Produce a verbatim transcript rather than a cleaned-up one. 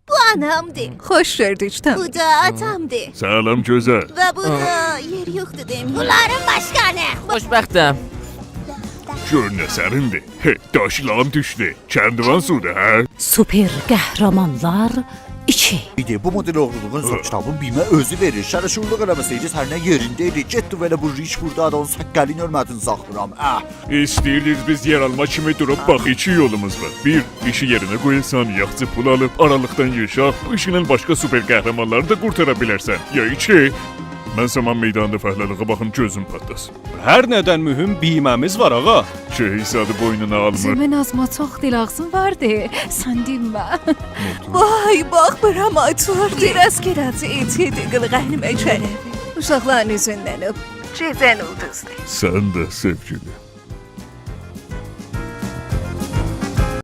بو آنامدیر. خوش گؤردوک، تام. بو دا آتامدیر. سلام، گؤزل. و بو دا یئری یوخدور دئمیر. بونلارین باشقانی. خوشبختم. گؤر نه سریندیر. هه، داشلام دوشدو. کندوان سودور، هه؟ سوپر قهرمانلار ایکی. ایدی، بو مدل اوغرولوغون حساب کیتابین بیمه اؤزو وئریر. شر و شورلوق ائله‌مه‌سئیدیز، هر نه یئرینده ایدی. گئتدی ائله بو ریچ بوردا آدامین ساققالینین حؤرمتینی ساخلاییرام. اه. ایسته‌ییریز بیز یئرآلما کیمی دوروب باخ. ایکی یولوموز وار. بیر، ایشی یئرینه قویاسان، یاخشی پول آلیب، آرالیقدان یاشا، بو ایشینن باشقا سوپر قهرمانلاری دا قورتارا بیلرسن. یا ایکی، من سامان میدانیندا فهله‌لیغه باخیم، گؤزوم پاتلاسین. هر نه‌دن مهم بیمه‌میز وار، آغا. شئی زادی بوینونا آلمیر. زمین آزما چوخ دل آغزین واردی، سن دینمه. وای، باخ، بورا موتوردور. بیر آز گئده‌جک، ایتی قیلغانیم اچره. اوشاقلارین اوزوندن اؤپ. گئجه‌ن اولدوزدور. سن ده، سئوگیلیم.